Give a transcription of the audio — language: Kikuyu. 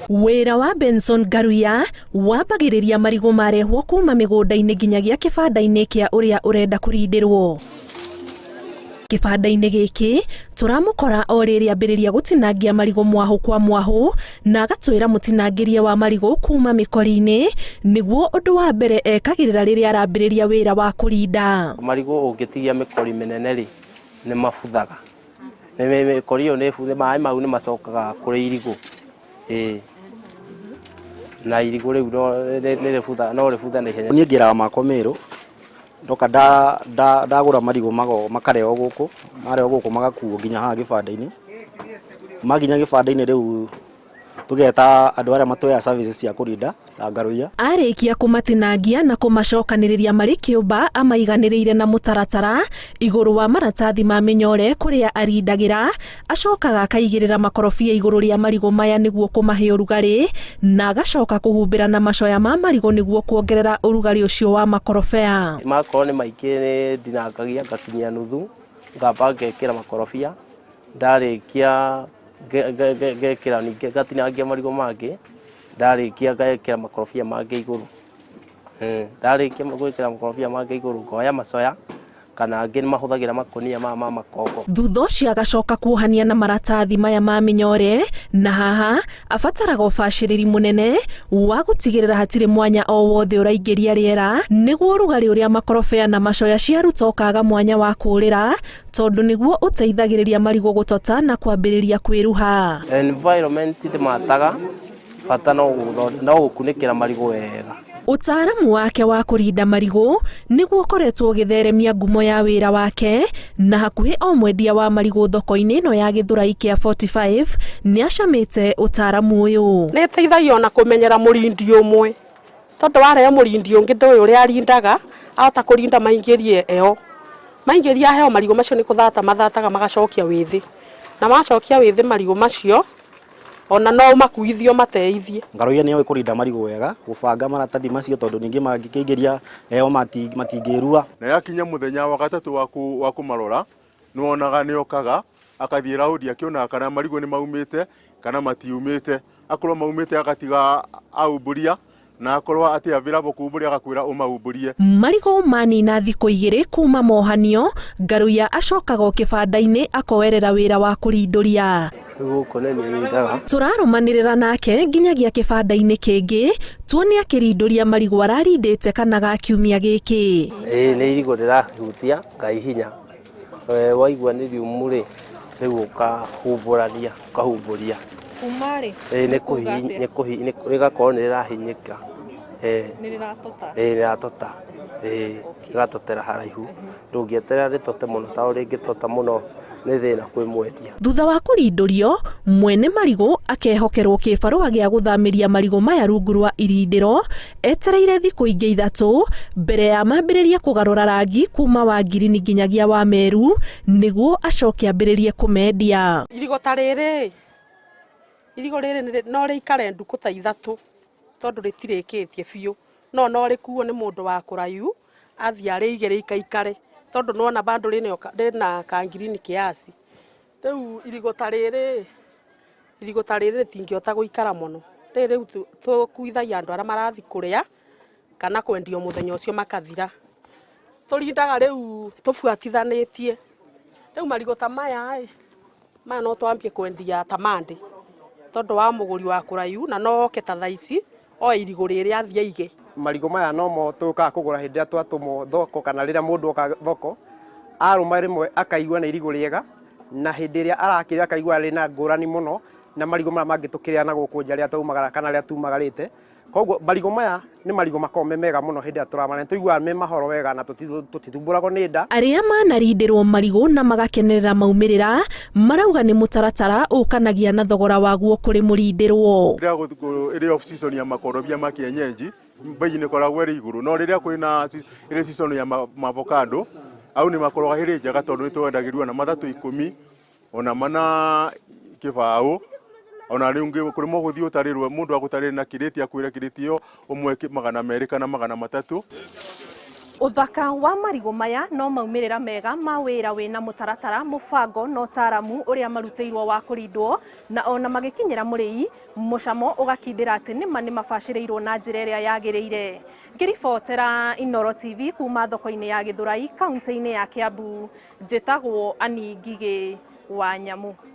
Wĩra wa Benson Ngaruiya wambagĩrĩria marigũ marehwo kuma mĩgũnda-inĩ nginyagia kĩbanda-inĩ kĩa ũrĩa ũrenda kũrindĩrwo. Kĩbanda-inĩ gĩkĩ tũramũkora o rĩrĩ ambĩrĩria gũtinangia marigũ mwahũ kwa mwahũ na agatwĩra mũtinangĩrie wa marigũ kuma mĩkori-inĩ nĩguo ũndũ wa mbere ekagĩrĩra rĩrĩa arambĩrĩria wĩra wa kũrinda. Marigũ ũngĩtigia mĩkori mĩnene rĩ, nĩ mabuthaga. Mĩkori ĩyo nĩ ĩbuthe, maĩ mau nĩ macokaga kũrĩ irigũ. Ĩĩ. Na irigũ rĩu nĩ rĩbuthaga, no rĩbuthe na ihenya. Niĩ ngĩraga makwa Meru, ndoka ndagũra marigũ makarehwo gũkũ, marehwo gũkũ magakuo nginya haha gĩbanda-inĩ. Makinya gĩbanda-inĩ rĩu tũgeta andũ arĩa matũheaga services cia kũrinda ta ngaruiya. Arĩkia kũmatinangia na kũmacokanĩrĩria marĩ kĩũmba amaiganĩrĩire na mũtaratara igũrũ wa maratathi ma mĩnyore kũrĩa arindagĩra, acokaga akaigĩrĩra makorobia igũrũ rĩa marigũ maya nĩguo kũmahe ũrugarĩ na agacoka kũhumbĩra na macoya ma marigũ nĩguo kuongerera ũrugarĩ ũcio wa makorobia. Makorwo nĩ maingĩ nĩ ndinangagia ngakinyia nuthu, ngamba ngekĩra makorobia, ndarĩkia ngekĩra ningĩ ngatinangia marigũ mangĩ, ndarĩkia ngekĩra makorobia mangĩ igũrũ. Ndarĩkia gwĩkĩra makorobia mangĩ igũrũ ngoya macoya kana angĩ nĩ mahũthagĩra makũnia maya ma makongo. Thutha ũcio agacoka kuohania na maratathi maya ma mĩnyore na haha abataraga ũbacĩrĩri mũnene wa gũtigĩrĩra hatirĩ mwanya o wothe ũraingĩria rĩera nĩguo ũrugarĩ ũrĩa makorobea na macoya ciaruta ũkaga mwanya wa kũũrĩra tondũ nĩguo ũteithagĩrĩria marigũ gũtota na kwambĩrĩria kwĩruha. Environment ndĩmataga, bata no gũkunĩkĩra marigũ wega. Ũtaaramu wake wa kũrinda marigũ nĩguo ũkoretwo ũgĩtheremia ngumo ya wĩra wake na hakuhĩ o mwendia wa marigũ thoko-inĩ ĩno ya Gĩthũrai kĩa 45 nĩacamĩte ũtaaramu ũyũ. Nĩ ĩteithagia ona kũmenyera mũrindi ũmwe tondũ warehe mũrindi ũngĩ ndũĩ ũrĩa arindaga, ahota kũrinda maingĩrie heho. Maingĩria heho marigũ macio nĩ kũthata mathataga magacokia wĩthĩ. Na macokia wĩthĩ marigũ macio, ona no ũmakuithie ũmateithie. Ngaruiya nĩ oĩ kũrinda marigũ wega, gũbanga maratathi macio tondũ ningĩ mangĩkĩingĩria heho matingĩrua. Na yakinya mũthenya wa gatatũ wa kũmarora, nĩ wonaga nĩ okaga akathiĩ raundi akĩonaga kana marigũ nĩ maumĩte kana matiumĩte. Akorwo maumĩte agatiga aumbũria na akorwo atĩ available kumbũria agakwĩra ũmaumbũrie. Marigũ manina thikũ igĩrĩ kuma mohanio, Ngaruiya acokaga o kĩbanda-inĩ akoerera wĩra wa kũrindũria. Rĩu gũkũ nĩ niĩ rindaga. Tũrarũmanĩrĩra nake nginyagia kĩbanda-inĩ kĩngĩ tuone akĩrindũria marigũ ararindĩte kana ga kiumia gĩkĩ. Ĩĩ nĩ irigũ ndĩrahutia ngaihinya. Waigua nĩ rĩũmũ rĩ, rĩu ũkahumbũrania, ũkahumbũria. Kuma rĩ? Ĩĩ nĩ kũhihinya, rĩgakorwo nĩ rĩrahinyĩka. Nĩ rĩratota? Ĩĩ rĩratota, ĩĩ rĩgatotera haraihu. Ndũngĩeterera rĩtote mũno tondũ rĩngĩtota mũno nĩ thĩna kwĩ mwendia. Thutha wa kũrindũrio, mwene marigũ akehokerwo kĩbarũa gĩa gũthamĩria marigũ maya rungu rwa irindĩro etereire thikũ ingĩ ithatũ mbere ya mambĩrĩrie kũgarũra rangi kuma wa ngirini nginyagia wa meru nĩguo acoke ambĩrĩrie kũmendia. Irigũ ta rĩrĩ, irigũ rĩrĩ no rĩikare ndukũ ta ithatũ tondũ rĩtirĩkĩtie biũ, no no rĩkuo nĩ mũndũ wa kũraihu athiĩ arĩige rĩikaikare tondũ nĩwona bado rĩna ka ngirini kiasi. Rĩu irigũ ta rĩrĩ Irigũ ta rĩrĩ rĩtingĩhota gũikara mũno, rĩrĩ rĩu tũkuithagia andũ arĩa marathiĩ kũrĩa kana kwendio mũthenya ũcio makathira. Tũrindaga rĩu tũbuatithanĩtie, rĩu marigũ ta maya ĩ, maya no twambie kwendia ta Monday tondũ wa mũgũri wa kũraihu na no oke ta thaa ici oe irigũ rĩrĩ athiĩ aige. Marigũ maya nomo tũkaga kũgũra hĩndĩ ĩrĩa twatũmwo thoko kana rĩrĩa mũndũ oka thoko, arũma rĩmwe akaigua nĩ irigũ rĩega. Na hĩndĩ ĩrĩa arakĩrĩa akaigua rĩna ngũrani mũno na marigũ maya mangĩ tũkĩrĩa na gũkũ nja rĩrĩa twaumagara kana rĩrĩa tumagarĩte. Koguo marigũ maya nĩ marigũ makoragwo me mega mũno hĩndĩ ĩrĩa tũramarĩa, nĩ tũiguaga me mahoro wega na tũtithumbũragwo nĩ nda. Arĩa manarindĩrwo marigũ na magakenerera maumĩrĩra marauga nĩ mũtaratara ũkanagia na thogora waguo kũrĩ mũrindĩrwo. Rĩrĩa ĩrĩ off season ya makorobia ma kienyeji mbei nĩ ĩkoragwo ĩrĩ igũrũ, no rĩrĩa kwĩna ĩrĩ season ya avocado au nĩ makoragwo ĩrĩ njega tondũ nĩ twendagĩrio ona matatũ ikũmi ona mana kĩbaũ ona rĩngĩ kũrĩ mũgũthiĩ ũtarĩrwo mũndũ agũtarĩre na kĩrĩti akwĩre kĩrĩti ĩyo ũmwe 200 kana 300. Ũthaka wa marigũ maya no maumĩrĩra mega ma wĩra wĩna mũtaratara, mũbango na ũtaaramu ũrĩa marutĩirwo wa kũrindwo, na ona magĩkinyĩra mũrĩi mũcamo ũgakindĩra atĩ nĩma nĩ mabacĩrĩirwo na njĩra ĩrĩa yagĩrĩire. Ngĩribotera Inooro TV kuma thoko-inĩ ya Gĩthũrai, kaunti-inĩ ya Kiambu, njĩtagwo Annie Ngigĩ wa Nyamu.